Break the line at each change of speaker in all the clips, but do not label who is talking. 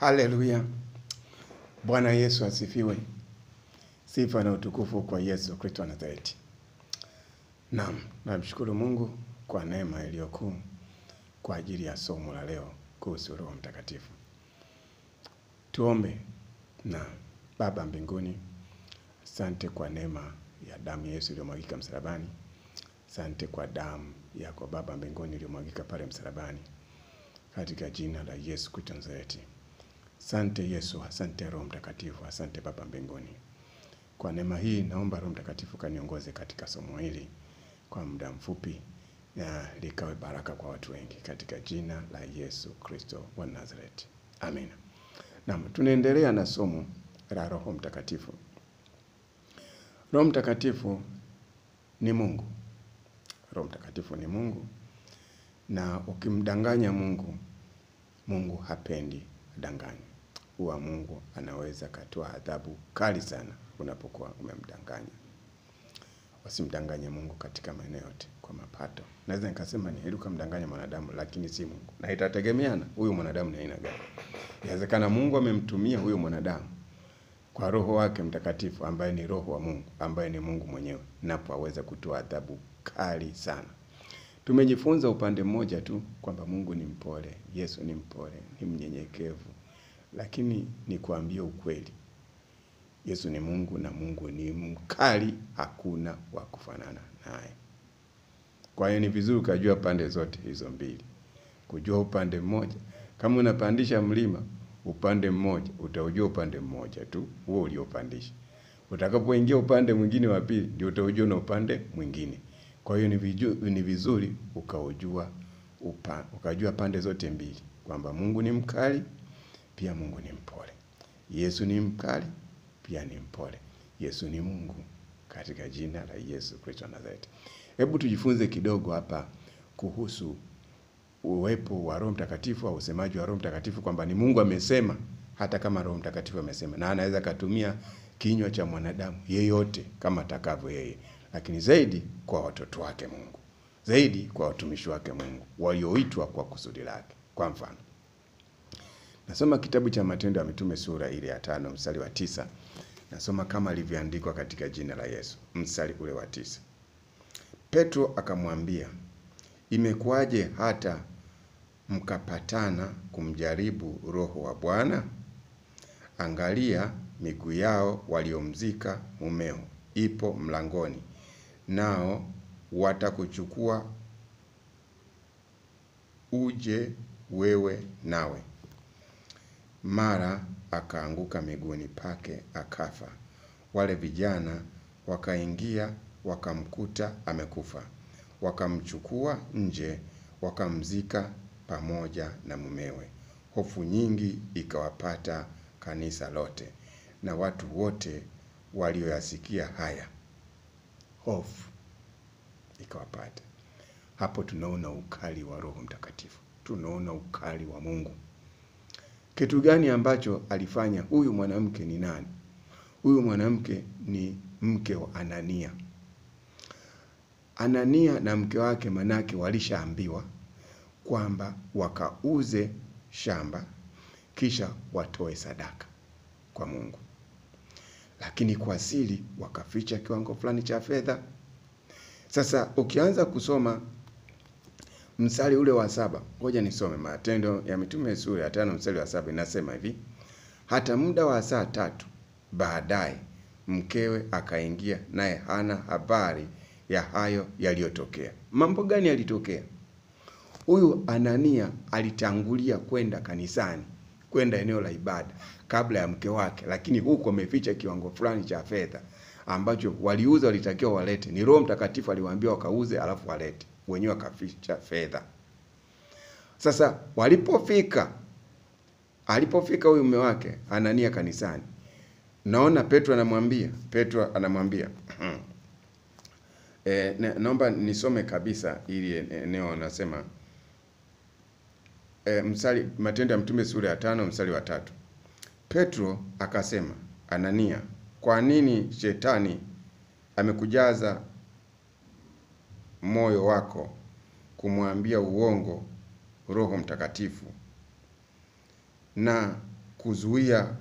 Haleluya! Bwana Yesu asifiwe. Sifa na utukufu kwa Yesu Kristo wa Nazareti. Naam, namshukuru Mungu kwa neema iliyokuu kwa ajili ya somo la leo kuhusu Roho Mtakatifu. Tuombe. Na Baba mbinguni, asante kwa neema ya damu ya Yesu iliyomwagika msalabani. Asante kwa damu yako Baba mbinguni iliyomwagika pale msalabani, katika jina la Yesu Kristo Nazareti. Asante Yesu, asante Roho Mtakatifu, asante Baba mbinguni. Kwa neema hii naomba Roho Mtakatifu kaniongoze katika somo hili kwa muda mfupi, na likawe baraka kwa watu wengi, katika jina la Yesu Kristo wa Nazareti. Amina. Naam, tunaendelea na somo la Roho Mtakatifu. Roho Mtakatifu ni Mungu. Roho Mtakatifu ni Mungu, na ukimdanganya Mungu, Mungu hapendi danganya. Huwa Mungu anaweza katoa adhabu kali sana unapokuwa umemdanganya. Usimdanganye Mungu katika maeneo yote kwa mapato. Naweza nikasema ni heri kumdanganya mwanadamu, lakini si Mungu. Na itategemeana huyu mwanadamu ni aina gani. Inawezekana Mungu amemtumia huyu mwanadamu kwa Roho wake Mtakatifu, ambaye ni Roho wa Mungu, ambaye ni Mungu mwenyewe, napo aweza kutoa adhabu kali sana. Tumejifunza upande mmoja tu kwamba Mungu ni mpole, Yesu ni mpole, ni mnyenyekevu. Lakini nikuambie ukweli, Yesu ni Mungu na Mungu ni mkali, hakuna wa kufanana naye. Kwa hiyo ni vizuri ukajua pande zote hizo mbili. Kujua upande mmoja, kama unapandisha mlima upande mmoja, utaujua upande mmoja tu huo uliopandisha. Utakapoingia upande mwingine wa pili, ndio utaujua na upande mwingine. Kwa hiyo ni vizuri ukajua pande zote mbili, kwamba Mungu ni mkali, pia Mungu ni mpole. Yesu ni mkali, pia ni mpole. Yesu ni Mungu, katika jina la Yesu Kristo wa Nazareti. Hebu tujifunze kidogo hapa kuhusu uwepo wa Roho Mtakatifu au usemaji wa Roho Mtakatifu, kwamba ni Mungu amesema, hata kama Roho Mtakatifu amesema, na anaweza katumia kinywa cha mwanadamu yeyote kama atakavyo yeye, lakini zaidi kwa watoto wake Mungu, zaidi kwa watumishi wake Mungu walioitwa kwa kusudi lake. Kwa mfano, nasoma kitabu cha Matendo ya Mitume sura ile ya 5 mstari wa 9. Nasoma kama ilivyoandikwa katika jina la Yesu, mstari ule wa 9. Petro akamwambia, imekuwaje hata mkapatana kumjaribu Roho wa Bwana? Angalia, miguu yao waliomzika mumeo ipo mlangoni, nao watakuchukua uje wewe nawe. Mara akaanguka miguuni pake akafa. Wale vijana wakaingia wakamkuta amekufa, wakamchukua nje, wakamzika pamoja na mumewe. Hofu nyingi ikawapata kanisa lote na watu wote walioyasikia haya. Hofu ikawapata. Hapo tunaona ukali wa Roho Mtakatifu, tunaona ukali wa Mungu. Kitu gani ambacho alifanya huyu mwanamke? Ni nani huyu mwanamke? Ni mke wa Anania. Anania na mke wake manake walishaambiwa kwamba wakauze shamba kisha watoe sadaka kwa Mungu, lakini kwa siri wakaficha kiwango fulani cha fedha. Sasa ukianza kusoma mstari ule wa 7, ngoja nisome Matendo ya Mitume sura ya 5 mstari wa 7, inasema hivi: hata muda wa saa 3 baadaye mkewe akaingia, naye hana habari ya hayo yaliyotokea. Mambo gani yalitokea? Huyu Anania alitangulia kwenda kanisani, kwenda eneo la ibada kabla ya mke wake, lakini huko ameficha kiwango fulani cha fedha ambacho waliuza, walitakiwa walete. Ni Roho Mtakatifu aliwaambia wakauze alafu walete, wenyewe wakaficha fedha. Sasa alipofika huyu mume wake Anania kanisani, naona Petro anamwambia naomba nisome kabisa ili eneo. Nasema mstari Matendo ya Mtume sura ya 5 mstari wa 3. Petro akasema, Anania, kwa nini shetani amekujaza moyo wako kumwambia uongo Roho Mtakatifu na kuzuia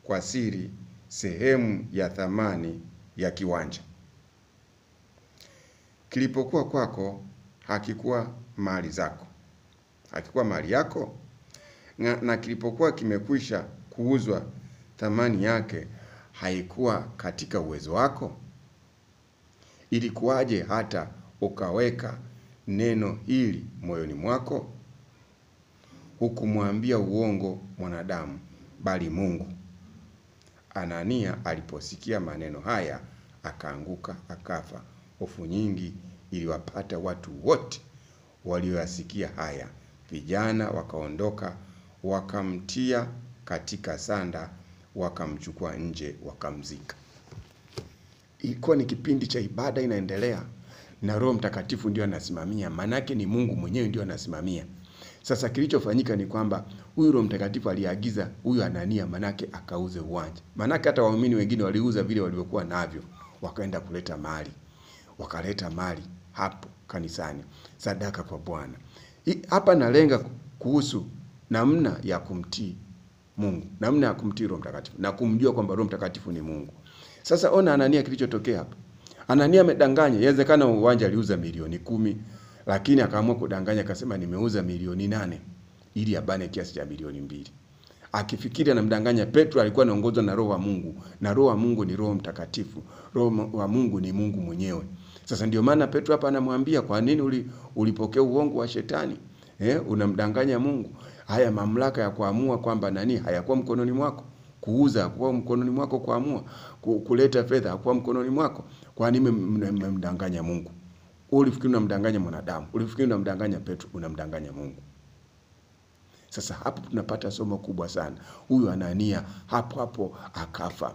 kwa siri sehemu ya thamani ya kiwanja? Kilipokuwa kwako hakikuwa mali zako, hakikuwa mali yako? Na kilipokuwa kimekwisha kuuzwa, thamani yake haikuwa katika uwezo wako? Ilikuwaje hata ukaweka neno hili moyoni mwako? Hukumwambia uongo mwanadamu, bali Mungu. Anania aliposikia maneno haya akaanguka akafa. Hofu nyingi iliwapata watu wote walioyasikia haya. Vijana wakaondoka, wakamtia katika sanda, wakamchukua nje, wakamzika. Ilikuwa ni kipindi cha ibada inaendelea, na Roho Mtakatifu ndio anasimamia, manake ni Mungu mwenyewe ndio anasimamia. Sasa kilichofanyika ni kwamba huyu Roho Mtakatifu aliagiza huyu Anania manake akauze uwanja. Manake hata waumini wengine waliuza vile walivyokuwa navyo, wakaenda kuleta mali. Wakaleta mali hapo kanisani, sadaka kwa Bwana. Hapa nalenga kuhusu namna ya kumtii Mungu, namna ya kumtii Roho Mtakatifu na kumjua kwamba Roho Mtakatifu ni Mungu. Sasa ona Anania kilichotokea hapa. Anania amedanganya, inawezekana uwanja aliuza milioni 10, lakini akaamua kudanganya akasema nimeuza milioni 8 ili abane kiasi cha milioni 2. Akifikiri anamdanganya Petro, alikuwa anaongozwa na Roho wa Mungu, na Roho wa Mungu ni Roho Mtakatifu. Roho wa Mungu ni Mungu mwenyewe. Sasa ndio maana Petro hapa anamwambia, kwa nini ulipokea uongo wa shetani? Unamdanganya Mungu. Haya mamlaka ya kuamua kwamba nani hayakuwa mkononi mwako. Kuuza hakuwa mkononi mwako, kuamua kuleta fedha hakuwa mkononi mwako. Kwa nini mmemdanganya Mungu? Ulifikiri unamdanganya mwanadamu, ulifikiri unamdanganya Petro, unamdanganya Mungu. Sasa hapo tunapata somo kubwa sana. Huyu Anania hapo hapo akafa.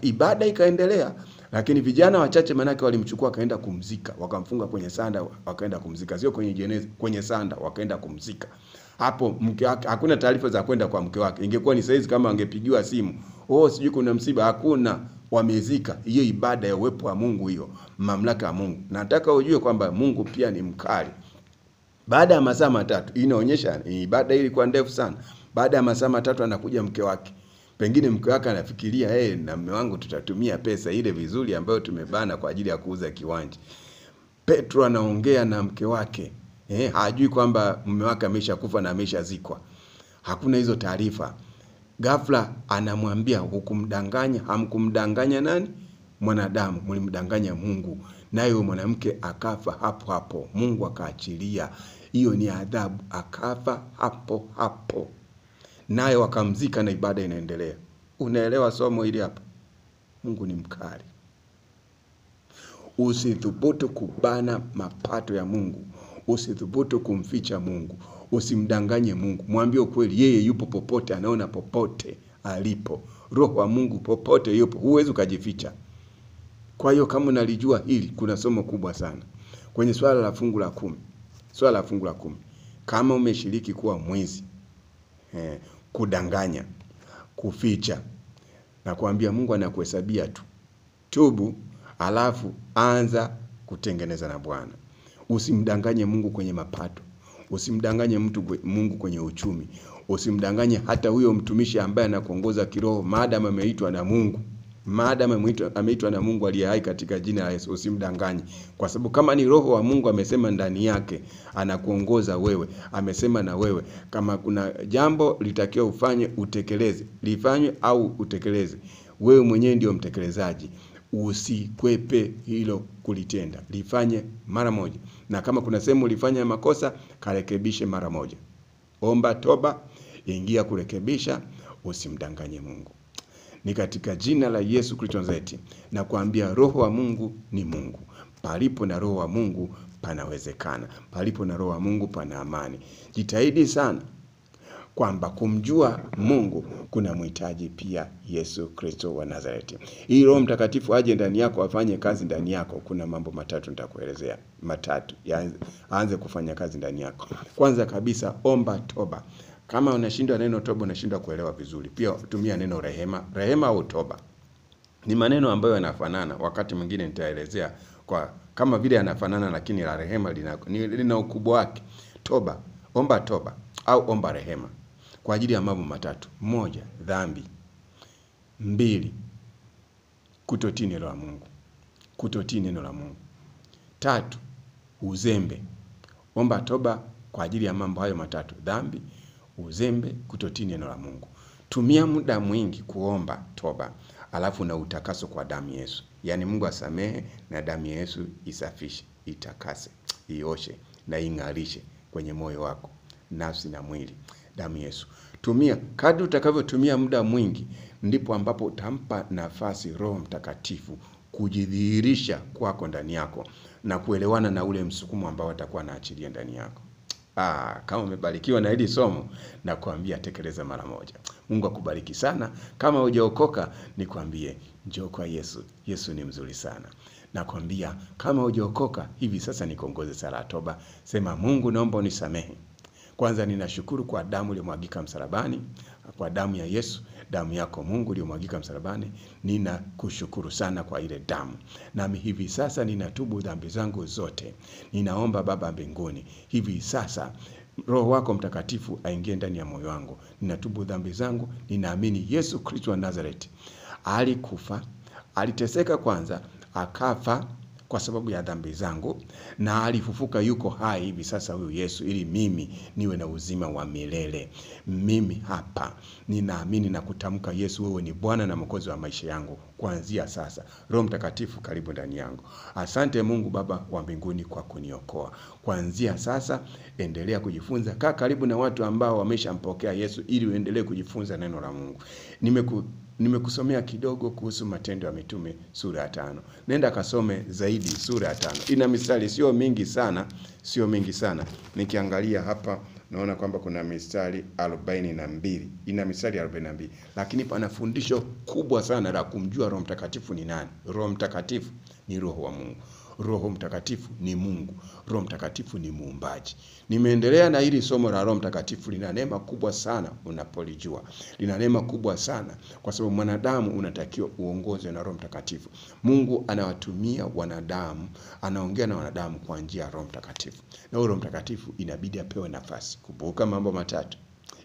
Ibada ikaendelea, lakini vijana wachache manake walimchukua wakaenda kumzika, wakamfunga kwenye sanda wakaenda kumzika, sio kwenye jeneza, kwenye sanda wakaenda kumzika. Hapo mke wake, hakuna taarifa za kwenda kwa mke wake. Ingekuwa ni saizi kama angepigiwa simu, oh sijui kuna msiba, hakuna, wamezika. Hiyo ibada ya uwepo wa Mungu, hiyo mamlaka ya Mungu. Nataka ujue kwamba Mungu pia ni mkali. Baada ya masaa matatu, inaonyesha ibada ilikuwa ndefu sana. Baada ya masaa matatu anakuja mke wake. Pengine mke wake anafikiria, hey, na mume wangu tutatumia pesa ile vizuri ambayo tumebana kwa ajili ya kuuza kiwanja. Petro anaongea na mke wake. Hajui kwamba mume wake ameshakufa na ameshazikwa. Hakuna hizo taarifa. Ghafla anamwambia, hukumdanganya, hamkumdanganya nani? Mwanadamu, mlimdanganya Mungu. Naye mwanamke akafa hapo hapo. Mungu akaachilia. Hiyo ni adhabu, akafa hapo hapo. Naye wakamzika na ibada inaendelea. Unaelewa somo hili hapa? Mungu ni mkali. Usithubutu kubana mapato ya Mungu. Usithubutu kumficha Mungu. Usimdanganye Mungu. Mwambie ukweli, yeye yupo popote, anaona popote alipo. Roho wa Mungu popote yupo, huwezi ukajificha. Kwa hiyo kama unalijua hili, kuna somo kubwa sana kwenye swala la fungu la 10. Swala la fungu la 10. Kama umeshiriki kuwa mwizi, kudanganya, kuficha, na kuambia Mungu anakuhesabia tu. Tubu, alafu anza kutengeneza na Bwana. Usimdanganye Mungu kwenye mapato. Usimdanganye Mungu kwenye uchumi. Usimdanganye hata huyo mtumishi ambaye anakuongoza kiroho, maadamu ameitwa na Mungu. Maadamu ameitwa na Mungu aliye hai katika jina la Yesu, usimdanganye. Kwa sababu kama ni Roho wa Mungu amesema ndani yake, anakuongoza wewe, amesema na wewe. Kama kuna jambo litakiwa ufanye, utekeleze, lifanywe au utekeleze. Wewe mwenyewe ndio mtekelezaji. Usikwepe hilo kulitenda. Lifanye mara moja. Na kama kuna sehemu ulifanya makosa, karekebishe mara moja. Omba toba, ingia kurekebisha, usimdanganye Mungu. Ni katika jina la Yesu Kristo Nazareti na kuambia Roho wa Mungu ni Mungu. Palipo na Roho wa Mungu panawezekana. Palipo na Roho wa Mungu pana amani. Jitahidi sana kwamba kumjua Mungu kuna mhitaji pia Yesu Kristo wa Nazareti. Ili Roho Mtakatifu aje ndani yako, afanye kazi ndani yako, kuna mambo matatu nitakuelezea. Matatu aanze kufanya kazi ndani yako. Kwanza kabisa, omba toba. Kama unashindwa neno toba, unashindwa kuelewa vizuri, pia tumia neno rehema. Rehema au toba ni maneno ambayo yanafanana. Wakati mwingine nitaelezea kwa kama vile yanafanana, lakini la rehema lina ukubwa wake. Toba, omba toba au omba rehema. kwa ajili ya mambo matatu. 1, dhambi. 2, kutotii neno la Mungu. Kutotii neno la Mungu. 3, uzembe. Omba toba kwa ajili ya mambo hayo matatu: dhambi, uzembe, kutotii neno la Mungu. Tumia muda mwingi kuomba toba, alafu na utakaso kwa damu ya Yesu. Yaani Mungu asamehe na damu ya Yesu isafishe, itakase, ioshe na ing'arishe kwenye moyo wako, nafsi na mwili. Damu ya Yesu. Tumia kadri utakavyotumia muda mwingi, ndipo ambapo utampa nafasi Roho Mtakatifu kujidhihirisha kwako ndani yako na kuelewana na ule msukumo ambao atakuwa anaachilia ndani yako. Kama umebarikiwa na hili somo, nakwambia tekeleza mara moja. Mungu akubariki sana. Kama hujaokoka, nikwambie njoo kwa Yesu. Yesu ni mzuri sana. Nakwambia kama hujaokoka, hivi sasa nikuongoze sala ya toba. Sema, Mungu naomba unisamehe. Kwanza ninashukuru kwa damu iliyomwagika msalabani, kwa damu ya Yesu, damu yako Mungu iliyomwagika msalabani. Ninakushukuru sana kwa ile damu. Nami hivi sasa ninatubu dhambi zangu zote. Ninaomba Baba mbinguni, hivi sasa Roho wako Mtakatifu aingie ndani ya moyo wangu. Ninatubu dhambi zangu, ninaamini Yesu Kristo wa Nazareti alikufa, aliteseka kwanza, akafa kwa sababu ya dhambi zangu, na alifufuka, yuko hai hivi sasa huyu Yesu, ili mimi niwe na uzima wa milele. Mimi hapa ninaamini na kutamka, Yesu wewe ni Bwana na Mwokozi wa maisha yangu kuanzia sasa. Roho Mtakatifu karibu ndani yangu. Asante Mungu Baba wa mbinguni kwa kuniokoa. Kuanzia sasa endelea kujifunza, kaa karibu na watu ambao wameshampokea Yesu ili uendelee kujifunza neno la Mungu. Nimekusomea kidogo kuhusu Matendo ya Mitume sura ya 5. Nenda kasome zaidi sura ya 5. Ina mistari sio mingi sana, sio mingi sana. Nikiangalia hapa naona kwamba kuna mistari 42. Ina mistari 42. Lakini pana fundisho kubwa sana la kumjua Roho Mtakatifu ni nani. Roho Mtakatifu ni Roho wa Mungu. Roho Mtakatifu ni Mungu. Roho Mtakatifu ni muumbaji. Nimeendelea na hili somo la Roho Mtakatifu, lina neema kubwa sana unapolijua. Lina neema kubwa sana kwa sababu mwanadamu unatakiwa uongozwe na Roho Mtakatifu. Mungu anawatumia wanadamu, anaongea na wanadamu kwa njia ya Roho Mtakatifu. Na Roho Mtakatifu inabidi apewe nafasi. Kumbuka mambo matatu.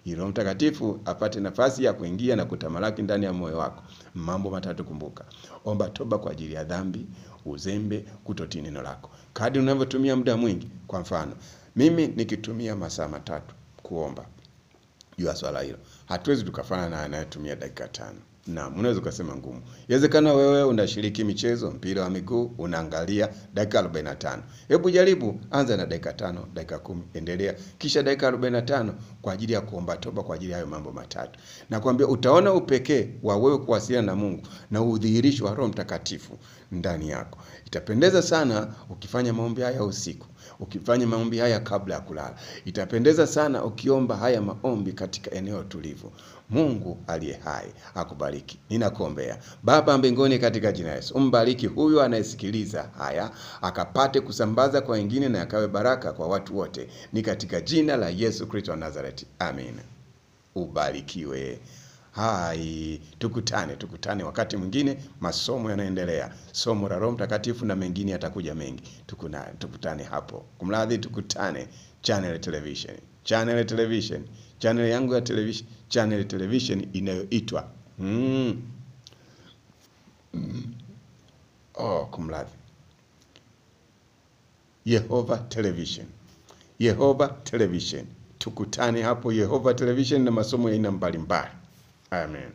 Ili Roho Mtakatifu apate nafasi ya kuingia na kutamalaki ndani ya moyo wako. Mambo matatu kumbuka. Omba toba kwa ajili ya dhambi, uzembe, kutotii neno lako. Kadri unavyotumia muda mwingi, kwa mfano, mimi nikitumia masaa 3 kuomba juu ya swala hilo, hatuwezi tukafanana na anayetumia dakika 5. Naam, unaweza ukasema ngumu. Inawezekana wewe unashiriki michezo, mpira wa miguu, unaangalia dakika 45. Hebu jaribu, anza na dakika 5, dakika 10, endelea. Kisha dakika 45 kwa ajili ya kuomba toba kwa ajili ya hayo mambo matatu. Nakwambia utaona upekee wa wewe kuwasiliana na Mungu na udhihirisho wa Roho Mtakatifu ndani yako. Itapendeza sana ukifanya maombi haya usiku, ukifanya maombi haya kabla ya kulala. Itapendeza sana ukiomba haya maombi katika eneo tulivu. Mungu aliye hai akubariki. Ninakuombea. Baba mbinguni, katika jina la Yesu, umbariki huyu anayesikiliza haya, akapate kusambaza kwa wengine na akawe baraka kwa watu wote. Ni katika jina la Yesu Kristo wa Nazareti. Amina. Ubarikiwe. Hai, tukutane wakati mwingine. Masomo yanaendelea. Somo la Roho Mtakatifu na mengine yatakuja mengi. Tukutane hapo. Kumradhi, tukutane Channel Television. Channel Television. Channel yangu ya television, Channel Television inayoitwa kumradhi, Yehova Television. Yehova Television. Tukutane hapo Yehova Television na masomo ya aina mbalimbali. Amen.